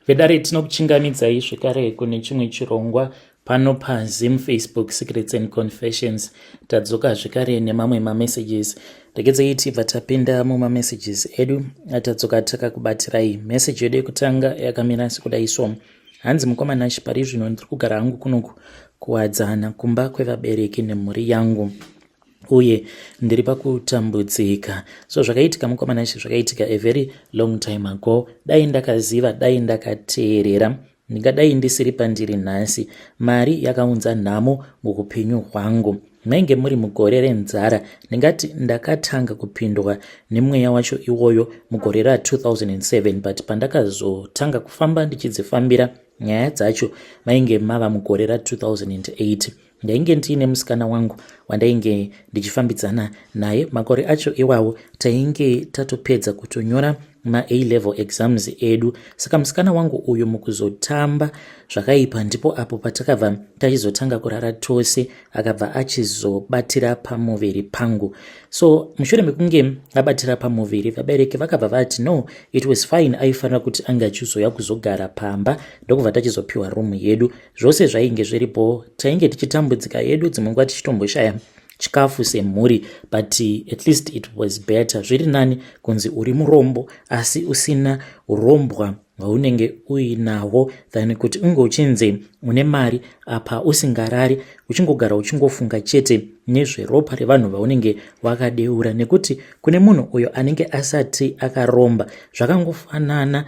Vedare, tinokuchingamidzai zvekare kune chimwe chirongwa pano paZim Facebook Secrets and Confessions. Tadzoka zvekare nemamwe mamessages. Regedzei tibva tapinda mumamessages edu atadzoka takakubatirai. Message yedu yekutanga yakamira sekudai so. Hanzi mukoma Nash, pari zvino ndiri kugara hangu kunoku kuwadzana kumba kwevabereki nemhuri yangu uye ndiri pakutambudzika. So zvakaitika, mukoma Nash, zvakaitika a very long time ago. Dai ndakaziva, dai ndakateerera, ndingadai ndisiri pandiri nhasi. Mari yakaunza nhamo muupenyu hwangu. Mainge muri mugore renzara. Ndingati ndakatanga kupindwa nemweya wacho iwoyo mugore ra2007, but pandakazotanga kufamba ndichidzifambira nyaya dzacho mainge mava mugore ra2008. Ndainge ndiine musikana wangu wandainge ndichifambidzana naye. Makore acho iwawo tainge tatopedza kutonyora maA level exams edu. Saka musikana wangu uyu mukuzotamba zvakaipa, ndipo apo patakabva tachizotanga kurara tose, akabva achizobatira pamuviri pangu. So mushure mekunge abatira pamuviri, vabereki vakabva vati no, it was fine, aifanira kuti ange achizoya kuzogara pamba, ndokubva tachizopiwa rumu yedu. Zvose zvainge zviripo. Tainge tichitambudzika yedu, dzimwe nguva tichitomboshaya chikafu semhuri, but at least it was better. Zviri nani kunzi uri murombo asi usina urombwa hwaunenge uinahwo than kuti unge uchinzi une mari apa usingarari, uchingogara uchingofunga chete nezveropa revanhu vaunenge wakadeura. Nekuti kune munhu uyo anenge asati akaromba, zvakangofanana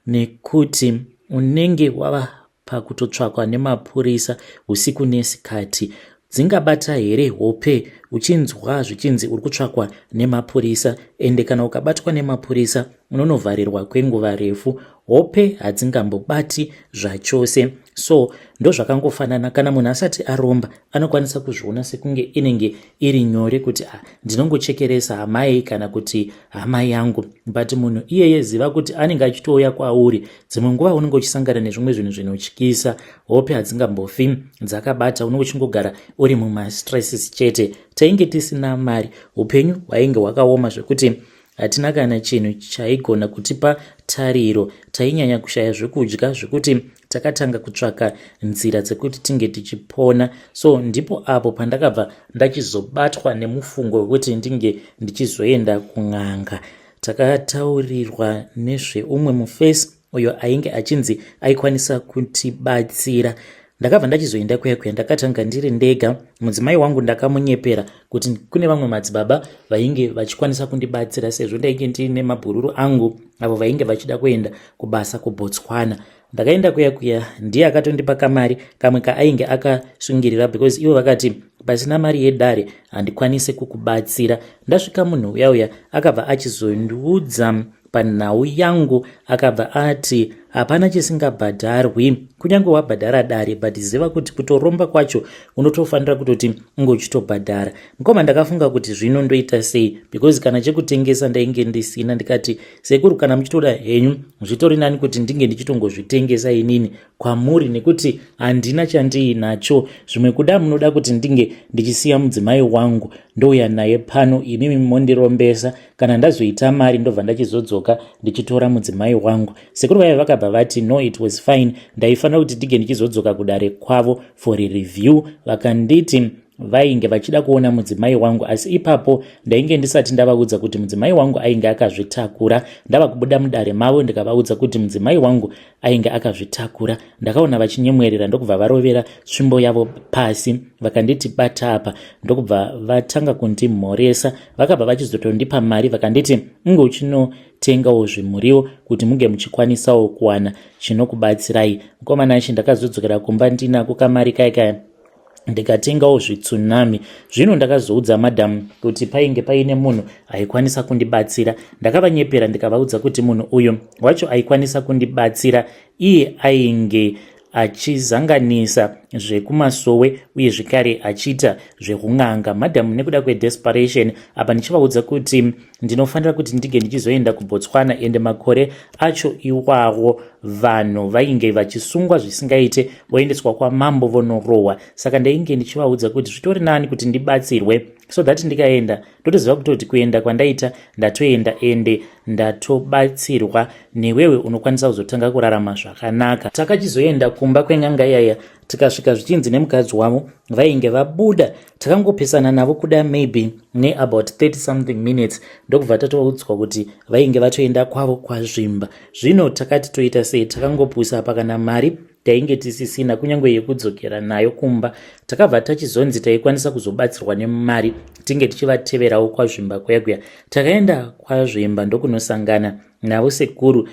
nekuti unenge wava pakutotsvakwa nemapurisa usiku nesikati. Dzingabata here hope uchinzwa zvichinzi uri kutsvakwa nemapurisa? Ende kana ukabatwa nemapurisa, unonovharirwa kwenguva refu. Hope hadzingambobati zvachose. So ndozvakangofanana, kana munhu asati aromba anokwanisa kuzviona sekunge inenge iri nyore kuti ah, ndinongochekeresa hamai kana kuti hama yangu, but munhu iyeye, ziva kuti anenge achitouya kwauri. Dzimwe nguva unenge uchisangana nezvimwe zvinhu zvinotyisa. Hope hadzingambofi dzakabata, unenge uchingogara uri mumastresses chete. Tainge tisina mari, upenyu hwainge hwakaoma zvekuti hatina kana chinhu chaigona kutipa tariro. Tainyanya kushaya zvekudya zvekuti takatanga kutsvaka nzira dzekuti tinge tichipona. So ndipo apo pandakabva ndachizobatwa nemufungo wekuti ndinge ndichizoenda kun'anga. Takataurirwa nezveumwe mufesi uyo ainge achinzi aikwanisa kutibatsira. Ndakabva ndachizoenda kuya kuya. Ndakatanga ndiri ndega. Mudzimai wangu ndakamunyepera kuti kune vamwe madzibaba vainge vachikwanisa kundibatsira, sezvo ndainge ndiine mabhururu angu avo vainge vachida kuenda kubasa kuBotswana. Ndakaenda kuya kuya, ndiye akatondipa kamari kamwe kaainge akasungirira, because ivo vakati pasina mari yedare handikwanisi kukubatsira. Ndasvika, munhu uya uya akabva achizondiudza panhau yangu. Akabva ati hapana chisingabhadharwi, kunyange wabhadhara dare, but ziva kuti kutoromba kwacho unotofanira kutoti unge uchitobhadhara. Mukoma, ndakafunga kuti zvino ndoita sei, because kana chekutengesa ndainge ndisina. Ndikati, "Sekuru, kana muchitoda henyu, zvitori nani kuti ndinge ndichitongozvitengesa inini kwamuri, nekuti handina chandiinacho. Zvimwe kuda munoda kuti ndinge ndichisiya mudzimai wangu, ndouya naye pano, imimi mondirombesa. Kana ndazoita mari, ndobva ndachizodzoka ndichitora mudzimai wangu." Sekuru vaiva vakabva vati no, it was fine, ndaifanira kuti ndinge ndichizodzoka kudare kwavo for a review. Vakanditi vainge vachida kuona mudzimai wangu, asi ipapo ndainge ndisati ndavaudza kuti mudzimai wangu ainge akazvitakura. Ndava kubuda mudare mavo, ndikavaudza kuti mudzimai wangu ainge akazvitakura. Ndakaona vachinyemwerera, ndokubva varovera tsvimbo yavo pasi. Vakanditi, "Bata apa," ndokubva vatanga kundimhoresa. Vakabva vachizotondipa mari, vakanditi unge uchinotengawo zvimuriwo kuti munge muchikwanisawo kuwana chinokubatsirai. Mukomana achi, ndakazodzokera kumba ndinako kamari kaikaya, ndikatengawo zvitsunami. Zvino ndakazoudza madhamu kuti painge paine munhu aikwanisa kundibatsira. Ndakavanyepera, ndikavaudza kuti munhu uyu wacho aikwanisa kundibatsira iye ainge achizanganisa zvekumasowe uye zvekare achiita zveun'anga. Madhamu, nekuda kwedesperation apa, ndichivaudza kuti ndinofanira kuti ndinge ndichizoenda kuBotswana, ende makore acho iwawo Vanhu vainge vachisungwa zvisingaite, voendeswa kwamambo vonorohwa. Saka ndainge ndichivaudza kuti zvitori nani kuti ndibatsirwe so that ndikaenda ndotoziva kutoti kuenda kwandaita ndatoenda ende ndatobatsirwa, newewe unokwanisa kuzotanga kurarama zvakanaka. Takachizoenda kumba kwen'anga iyaya, tikasvika zvichinzi nemukadzi wavo vainge vabuda. Takangopesana navo kuda maybe neabout 30 something minutes, ndokubva tatoudzwa kuti vainge vatoenda kwavo kwaZvimba. Zvino takati toita sei? Takangopusa pakana mari tainge tisisina kunyange yekudzokera nayo kumba. Takabva tachizonzi taikwanisa kuzobatsirwa nemari tinge tichivateverawo kwaZvimba kuya kuya. Takaenda kwaZvimba ndokunosangana navo sekuru.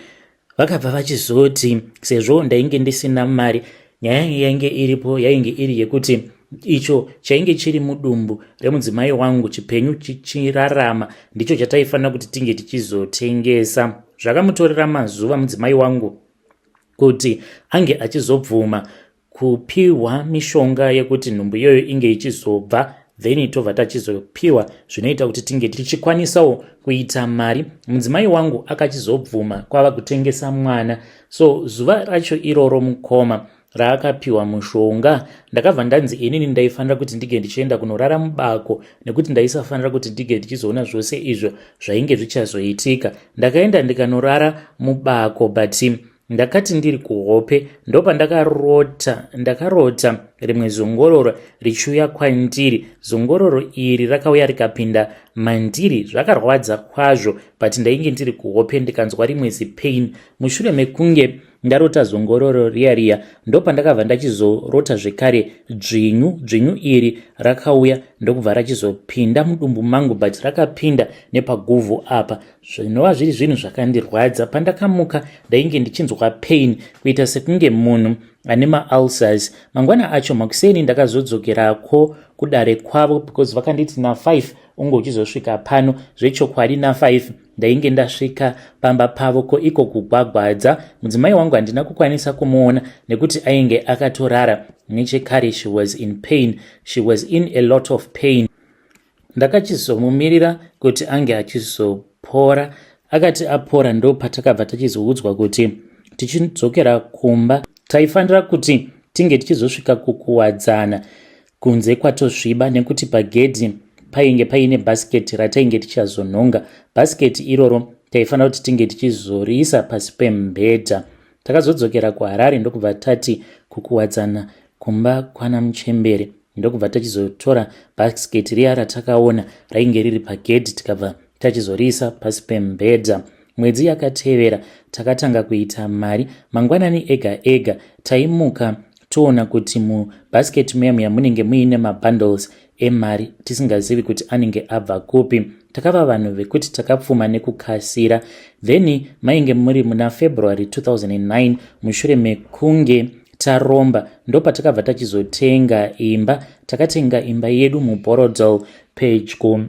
Vakabva vachizoti sezvo ndainge ndisina mari, nyaya yainge iripo yainge iri yekuti icho chainge chiri mudumbu remudzimai wangu chipenyu chichirarama ndicho chataifanira kuti tinge tichizotengesa. Zvakamutorera mazuva mudzimai wangu kuti ange achizobvuma kupiwa mishonga yekuti nhumbu iyoyo inge ichizobva, then tobva tachizopiwa zvinoita kuti tinge tichikwanisawo kuita mari. Mudzimai wangu akachizobvuma kwava kutengesa mwana. So zuva racho iroro, mukoma, raakapiwa mushonga, ndakabva ndanzi inini ndaifanira kuti ndige ndichienda kunorara mubako nekuti ndaisafanira kuti ndige ndichizoona zvose izvo zvainge zvichazoitika. Ndakaenda ndikanorara mubako, but ndakati ndiri kuhope ndopandakarota. Ndakarota rimwe zongororo richiuya kwandiri. Zongororo iri rakauya rikapinda mandiri. Zvakarwadza kwazvo, but ndainge ndiri kuhope, ndikanzwa rimwe zipain. Mushure mekunge ndarota zongororo riya riya, ndopandakabva ndachizorota zvekare dzvinyu. Dzvinyu iri rakauya ndokubva rachizopinda mudumbu mangu, but rakapinda nepaguvhu apa, zvinova zviri zvinhu zvakandirwadza. Pandakamuka ndainge ndichinzwa pain kuita sekunge munhu ane maulcers. Mangwana acho makuseni ndakazodzokerako kudare kwavo because vakanditi na5 unge uchizosvika pano. Zvechokwadi na5 ndainge ndasvika pamba pavo ko iko kugwagwadza. Mudzimai wangu handina kukwanisa kumuona nekuti ainge akatorara nechekare. She was in pain, she was in a lot of pain. Ndakachizomumirira kuti ange achizopora. Akati apora ndo patakabva tachizoudzwa kuti tichidzokera kumba taifanira kuti tinge tichizosvika kuKuwadzana kunze kwatosviba, nekuti pagedhi painge paine bhasiketi ratainge tichazonhonga. Bhasiketi iroro taifanira kuti tinge tichizoriisa pasi pemubhedha. Takazodzokera kuHarare ndokubva tati kuKuwadzana kumba kwana muchembere, ndokubva tachizotora bhasiketi riya ratakaona rainge riri pagedhi, tikabva tachizoriisa pasi pemubhedha. Mwedzi yakatevera takatanga kuita mari. Mangwanani ega ega taimuka toona kuti mubhasiketi muya muya munenge muine mabundles emari, tisingazivi kuti anenge abva kupi. Takava vanhu vekuti takapfuma nekukasira. Then mainge muri muna February 2009, mushure mekunge taromba, ndopatakabva tachizotenga imba. Takatenga imba yedu muBorrowdale, pedyo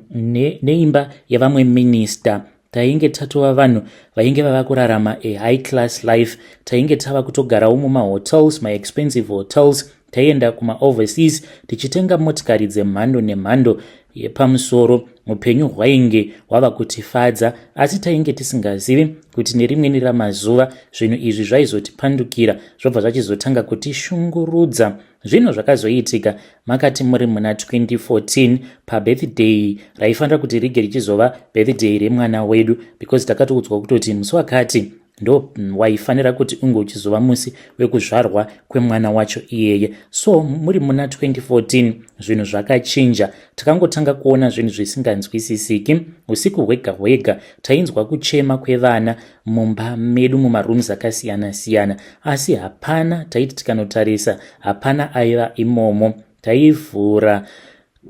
neimba yevamwe minista. Tainge tatova vanhu vainge vava kurarama a high class life. Tainge tava kutogarawo mumahotels, maexpensive hotels. Taienda kumaoverseas tichitenga motikari dzemhando nemhando yepamusoro. Upenyu hwainge hwava kutifadza, asi tainge tisingazivi kuti nerimweni ramazuva zvinhu izvi zvaizotipandukira, zvobva zvachizotanga kutishungurudza. Zvinhu zvakazoitika makati muri muna 2014, pabirthday raifanira kuti rige richizova birthday remwana wedu, because takatoudzwa kutoti musi wakati ndo waifanira kuti unge uchizova musi wekuzvarwa kwemwana wacho iyeye. So muri muna 2014 zvinhu zvakachinja. Takangotanga kuona zvinhu zvisinganzwisisiki. Usiku hwega hwega tainzwa kuchema kwevana mumba medu, mumarooms akasiyana-siyana, asi hapana. Taiti tikanotarisa, hapana aiva imomo. Taivhura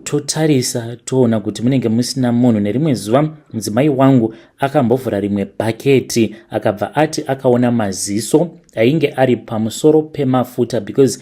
totarisa, toona kuti munenge musina munhu. Nerimwe zuva mudzimai wangu akambovhura rimwe bhaketi, akabva ati akaona maziso ainge ari pamusoro pemafuta, because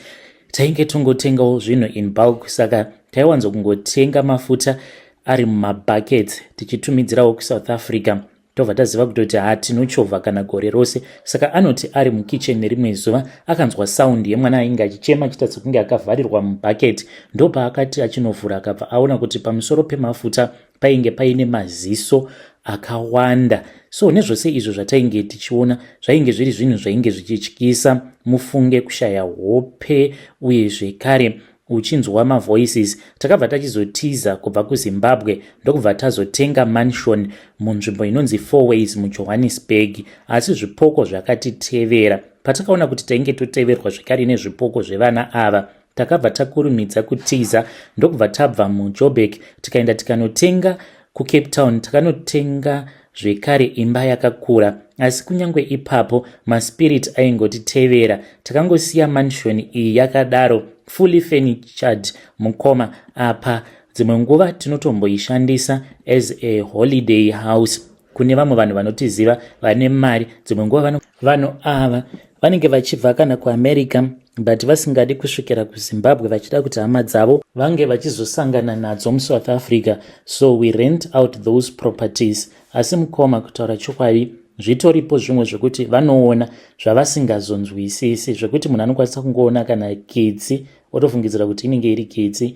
tainge tongotengawo zvinhu in bulk, saka taiwanzokungotenga mafuta ari mumabhakets tichitumidzirawo kuSouth Africa. Tobva taziva kutoti ha, tinochovha kana gore rose. Saka anoti ari mukicheni nerimwe zuva akanzwa sound yemwana ainge achichema achiita sekunge akavharirwa mubhaketi. Ndopaakati achinovhura, akabva aona kuti pamusoro pemafuta painge paine maziso. akawanda. So nezvose izvo zvatainge tichiona zvainge zviri zvinhu zvainge zvichityisa, mufunge kushaya hope uye zvekare uchinzwa mavoices. Takabva tachizotiza kubva kuZimbabwe ndokubva tazotenga mansion munzvimbo inonzi Fourways muJohannesburg, asi zvipoko zvakatitevera. Patakaona kuti tainge toteverwa zvekare nezvipoko zvevana ava, takabva takurumidza kutiza ndokubva tabva muJoburg tikaenda tikanotenga kuCape Town. Takanotenga zvekare imba yakakura, asi kunyange ipapo maspirit aingotitevera. Takangosiya mansion iyi yakadaro, fully furnitured, mukoma. Apa dzimwe nguva tinotomboishandisa as a holiday house kune vamwe vanhu vanotiziva vane mari. Dzimwe nguva vanhu ava vanenge vachibva kana kuAmerica but vasingadi kusvikira kuZimbabwe, vachida kuti hama dzavo vange vachizosangana nadzo muSouth Africa, so we rent out those properties. Asi mukoma, kutaura chokwadi, zvitoripo zvimwe zvekuti vanoona zvavasingazonzwisisi, zvekuti munhu anokwanisa kungoona kana kitsi otofungidzira kuti inenge iri kitsi,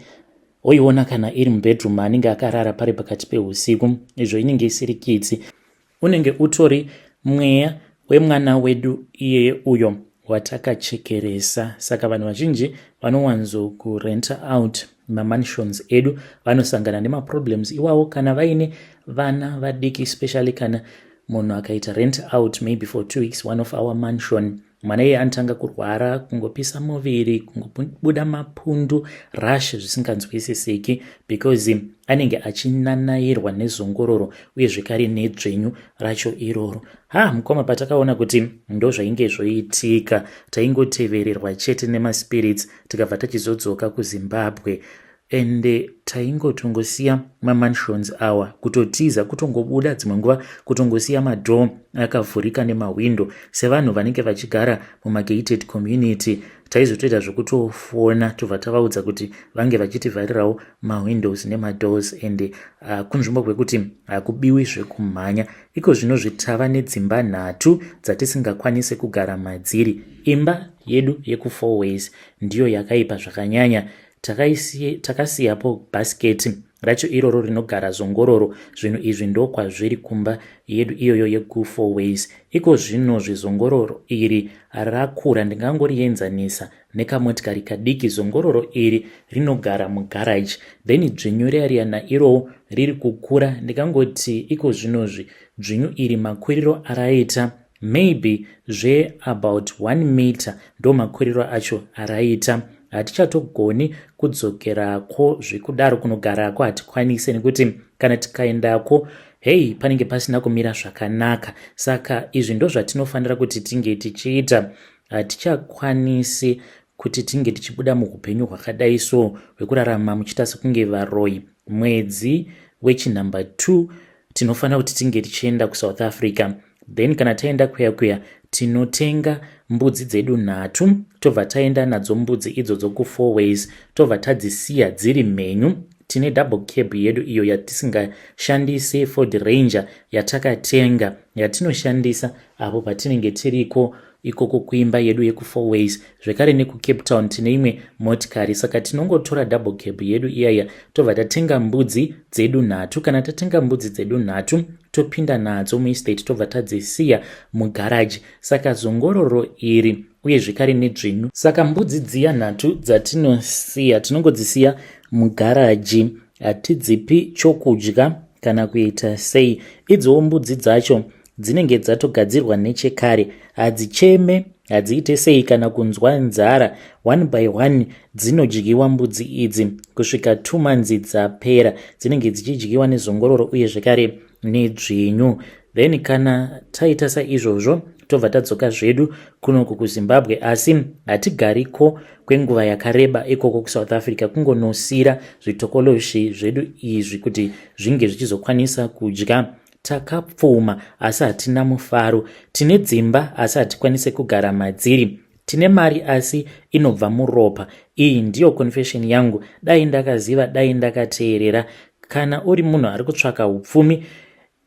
oiona kana iri mubedroom anenge akarara pari pakati peusiku, izvo inenge isiri kitsi, unenge utori mweya wemwana wedu iyeye uyo watakachekeresa. Saka vanhu vazhinji vanowanzokurenta out mamansions edu vanosangana nemaproblems iwawo kana vaine vana vadiki, especially kana munhu akaita rent out maybe for 2 weeks one of our mansion, mwana iye anotanga kurwara, kungopisa muviri, kungobuda mapundu, rash, zvisinganzwisisiki, because anenge achinanairwa nezongororo uye zvekare nedzvenyu racho iroro. Ha, mukoma, patakaona kuti ndo zvainge zvoitika, taingotevererwa chete nemaspirits, tikabva tachizodzoka kuZimbabwe. Ende taingotongosiya mamansions awa, kutotiza, kutongobuda, dzimwe nguva kutongosiya madoor akavhurika nemahwindo. Sevanhu vanenge vachigara mumagated community, taizotoita zvekutofona tobva tavaudza kuti vange vachitivharirawo mawindows nemadoors. And kunzvimbo kwekuti hakubiwi zvekumhanya. Iko zvino zvitava nedzimba nhatu dzatisingakwanisi kugara madziri. Imba yedu yekuFourways ndiyo yakaipa zvakanyanya. Takasiyapo bhasiketi racho iroro rinogara zongororo. Zvinhu izvi ndokwazviri kumba yedu iyoyo yekuFourways. Iko zvino zvizongororo iri rakura, ndingangorienzanisa nekamotikari kadiki. Zongororo iri rinogara mugaraji. Then dzvinyu riya riya nairowo riri kukura. Ndingangoti iko zvinozvi dzvinyu iri makuriro araita maybe zveabout 1 meter, ndo makuriro acho araita. Hatichatogoni kudzokerako zvekudaro, kunogarako hatikwanisi, nekuti kana tikaendako, hei, panenge pasina kumira zvakanaka. Saka izvi ndo zvatinofanira kuti tinge tichiita. Hatichakwanisi kuti tinge tichibuda muupenyu hwakadai so hwekurarama muchiita sekunge varoi. Mwedzi wechinhamba 2 tinofanira kuti tinge tichienda kuSouth Africa. Then kana taenda kuya kuya, tinotenga mbudzi dzedu nhatu, tobva taenda nadzo mbudzi idzodzo kuFourways, tobva tadzisiya dziri mhenyu. Tine double cab yedu iyo yatisingashandisi, Ford Ranger yatakatenga, yatinoshandisa apo patinenge tiriko ikoko kuimba yedu yekuFourways. Zvekare nekuCape Town tine imwe motikari. Saka tinongotora double cab yedu iyaya, tobva tatenga mbudzi dzedu nhatu. Kana tatenga mbudzi dzedu nhatu, topinda nadzo muestate, tobva tadzisiya mugaraji. Saka zongororo iri uye zvekare nedzvinyu, saka mbudzi dziya nhatu dzatinosiya, tinongodzisiya mugaraji, hatidzipi chokudya kana kuita sei. Idzowo mbudzi dzacho dzinenge dzatogadzirwa nechekare, hadzicheme, hadziite sei kana kunzwa nzara. One by one dzinodyiwa mbudzi idzi kusvika 2 months dzapera, dzinenge dzichidyiwa nezongororo uye zvekare nedzvinyu. Then kana taita saizvozvo, tobva tadzoka zvedu kunoku kuZimbabwe, asi hatigariko kwenguva yakareba ikoko kuSouth Africa, kungonosira zvitokoloshi zvedu izvi kuti zvinge zvichizokwanisa kudya. Takapfuma asi hatina mufaro. Tine dzimba asi hatikwanisi kugara madziri. Tine mari asi inobva muropa. Iyi ndiyo confession yangu. Dai ndakaziva, dai ndakateerera. Kana uri munhu ari kutsvaka upfumi,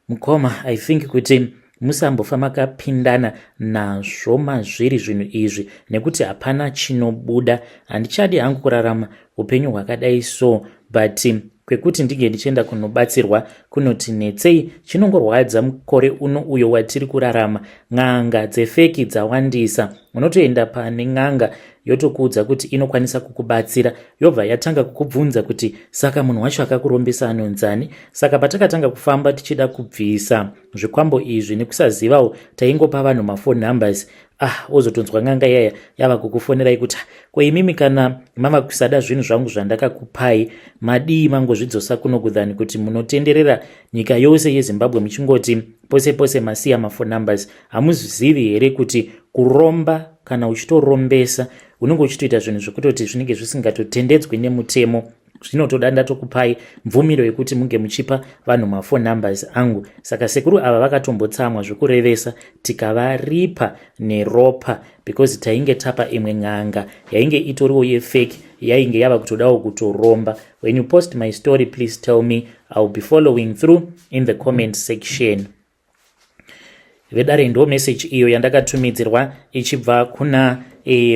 mukoma, I think kuti musambofa makapindana nazvo mazviri zvinhu izvi, nekuti hapana chinobuda. Handichadi hangu kurarama upenyu hwakadai so, but Kwekuti ndinge ndichienda kunobatsirwa kunoti netsei. Chinongorwadza mukore uno uyo watiri kurarama, n'anga dzefeki dzawandisa. Unotoenda pane n'anga yotokuudza kuti inokwanisa kukubatsira, yobva yatanga kukubvunza kuti saka munhu wacho akakurombesa anonzani. Saka patakatanga kufamba tichida kubvisa zvikwambo izvi, nekusazivawo taingopa vanhu mafone numbers. Ah, wozotonzwa n'anga iyaya yava kukufonerai kuti, "Ko imimi kana mava kusada zvinhu zvangu zvandakakupai, madii mangozvidzosa kuno kudhani kuti munotenderera nyika yose yeZimbabwe muchingoti pose pose masiya mafone numbers? Hamuzivi here kuti kuromba, kana uchitorombesa, unenge uchitoita zvinhu zvekutoti zvinenge zvisingatotendedzwi nemutemo? Zvinotoda ndatokupai mvumiro yekuti munge muchipa vanhu mafone numbers angu." Saka sekuru ava vakatombotsamwa zvekurevesa, tikavaripa neropa because tainge tapa imwe n'anga yainge itoriwo yefake, yainge yava kutodawo kutoromba. When you post my story, please tell me. I will be following through in the comment section. Vedare, ndo message iyo yandakatumidzirwa ichibva kuna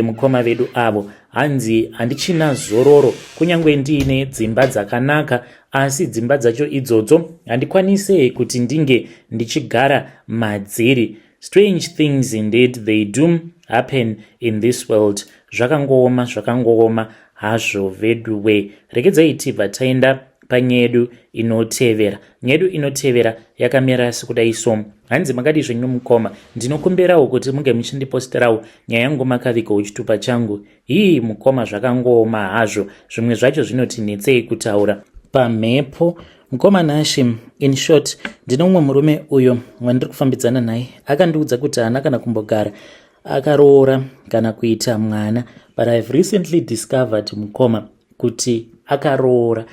mukoma vedu avo. Hanzi, "Handichina zororo kunyange ndiine dzimba dzakanaka, asi dzimba dzacho idzodzo handikwanise kuti ndinge ndichigara madziri." Strange things indeed, they do happen in this world. Zvakangooma, zvakangooma hazvo veduwe. Regedzai tibva taenda panyaya yedu inotevera. Nyaya yedu inotevera yakamira sekudai so. Hanzi, "Makadi zvenyu mukoma? Ndinokumbirawo kuti munge muchindiposterawo nyaya yangu makavigawo chitupa changu." Hii mukoma, zvakangooma hazvo, zvimwe zvacho zvinoti netsei kutaura pamhepo. Mukoma Nashe, in short, ndine mumwe murume uyo wandiri kufambidzana naye. Akandiudza kuti haana kana kumbogara akaroora kana kuita mwana, but I have recently discovered, mukoma, kuti akaroora.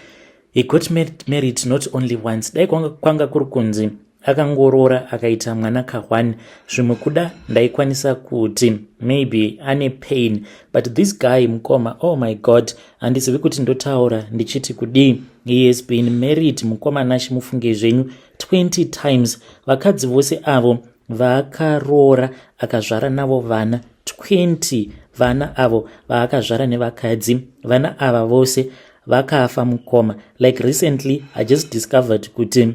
He got married not only once. Dai kwanga kuri kunzi akangoroora akaita mwana ka1, zvimwe kuda ndaikwanisa kuti maybe ane pain, but this guy, mukoma, oh my God, handizivi kuti ndotaura ndichiti kudii. He has been married, mukoma Nashe, mufunge zvenyu, 20 times. Vakadzi vose avo vaakaroora akazvara navo vana 20. Vana avo vaakazvara nevakadzi, vana ava vose vakafa, mukoma. Like recently I just discovered kuti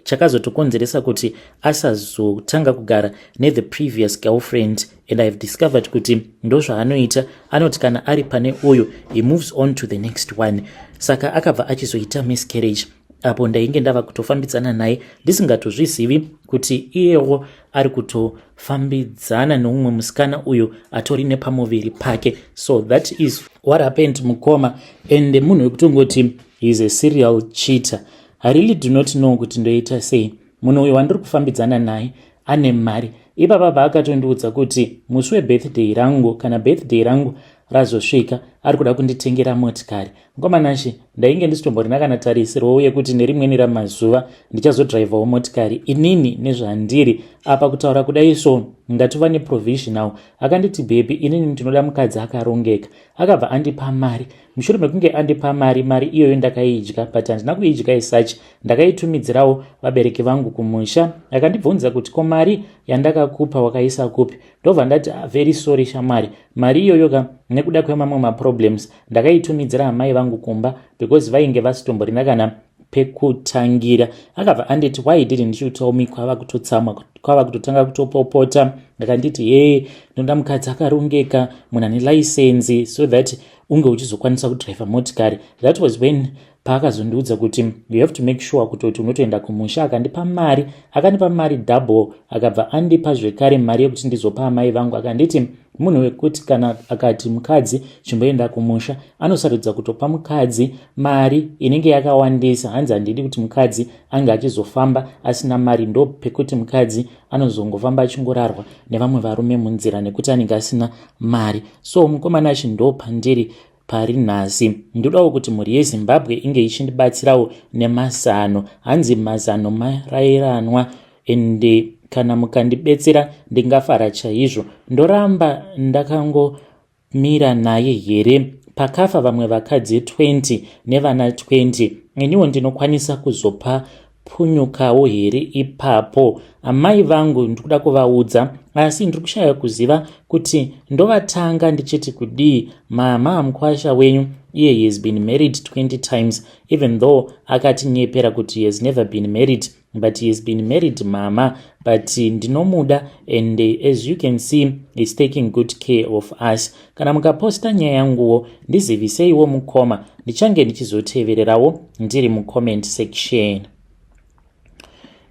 chakazotokonzeresa kuti asazotanga kugara nethe previous girlfriend, and I have discovered kuti ndozvaanoita. Anoti kana ari pane uyu, he moves on to the next one. Saka akabva achizoita miscarriage apo ndainge ndava kutofambidzana naye, ndisingatozvizivi kuti iyewo ari kutofambidzana neumwe musikana uyo atori nepamuviri pake. So that is what happened, mukoma, and munhu wekutongoti he is a serial cheater. I really do not know kuti ndoita sei. Munhu uyu wandiri kufambidzana naye ane mari. Ipapa paakatondiudza kuti musi webirthday rangu, kana birthday rangu razosvika, ari kuda kunditengera motikari. Mukoma Nashe, ndainge ndisitomborina kana tarisirwo yekuti nerimweni ramazuva ndichazodhiraivhawo motikari inini nezvandiri apa. Kutaura kudai so, ndatova neprovisional. Akanditi, "Baby, inini ndinoda mukadzi akarongeka." Akabva andipa mari. Mushure mekunge andipa mari, mari iyoyo ndakaidya, but handina kuidya isachi, ndakaitumidzirawo vabereki vangu kumusha. Akandibvunza kuti, "Ko mari yandakakupa wakaisa kupi?" Ndobva ndati, "Ah, very sorry shamwari, mari iyoyo ka, nekuda kwemamwe maproblems, ndakaitumidzira amai vangu kumba because vainge vasitomborina kana pekutangira." Akabva anditi, "Why didn't you tell me?" Kwava kutotsamwa, kwava kutotanga kutopopota. Akanditi, "Ye, ndinoda mukadzi akarongeka, munhu ane license, so that unge uchizokwanisa kudhiraivha motikari." That was when paakazondiudza kuti you have to make sure kutoti unotoenda kumusha. Akandipa mari, akandipa mari double. Akabva andipa zvekare mari yekuti ndizopa amai vangu. Akanditi munhu wekuti kana akati mukadzi chimboenda kumusha, anosarudza kutopa mukadzi mari inenge yakawandisa. Hanzi, "Handidi kuti mukadzi ange achizofamba asina mari." Ndo pekuti mukadzi anozongofamba achingorarwa nevamwe varume munzira nekuti anenge asina mari. So mukoma Nashe, ndo pandiri pari nhasi. Ndodawo kuti mhuri yeZimbabwe inge ichindibatsirawo nemazano. Hanzi mazano marayiranwa, ende kana mukandibetsera ndingafara chaizvo. Ndoramba ndakangomira naye here? Pakafa vamwe vakadzi 20 nevana 20, iniwo ndinokwanisa kuzopa punyukawo here ipapo? Amai vangu ndikuda kuvaudza, asi ndiri kushaya kuziva kuti ndovatanga ndichiti kudii. Mama, mukwasha wenyu Iye he has been married 20 times, even though akatinyepera kuti he has never been married, but he has been married, mama. But ndinomuda and as you can see, is taking good care of us. Kana mukaposta nyaya yanguwo, ndiziviseiwo mukoma, ndichange ndichizotevererawo ndiri mucomment section.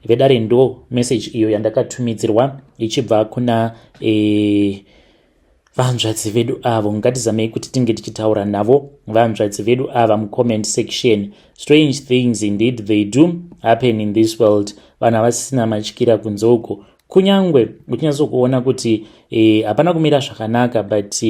Vedare, ndo message iyo yandakatumidzirwa ichibva kuna vanzvadzi vedu avo. Ngatizamei kuti tinge tichitaura navo vanzvadzi vedu ava mucomment section. Strange things indeed, they do happen in this world. Vanhu havasisina matyira kunze uko. Kunyange uchinyatsokuona kuti hapana kumira zvakanaka, but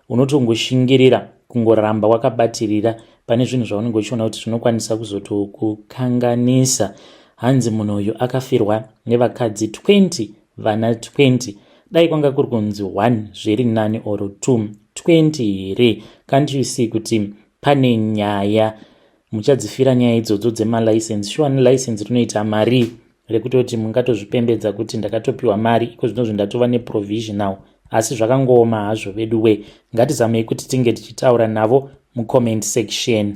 unotongoshingirira kungoramba wakabatirira pane zvinhu zvaunenge uchiona kuti zvinokwanisa kuzotokukanganisa. Hanzi munhu uyu akafirwa nevakadzi 20, vana 20. Dai kwanga kuri kunzi 1 zviri nani or 2. 20 here? Can't you see kuti pane nyaya? Muchadzifira nyaya idzodzo dzemalicense. Shuwa, nelicense rinoita mari rekutoti mungatozvipembedza kuti ndakatopiwa mari iko zvinozvo, ndatova neprovisional, asi zvakangooma hazvo vedu we. Ngatizamei kuti tinge tichitaura navo mucomment section.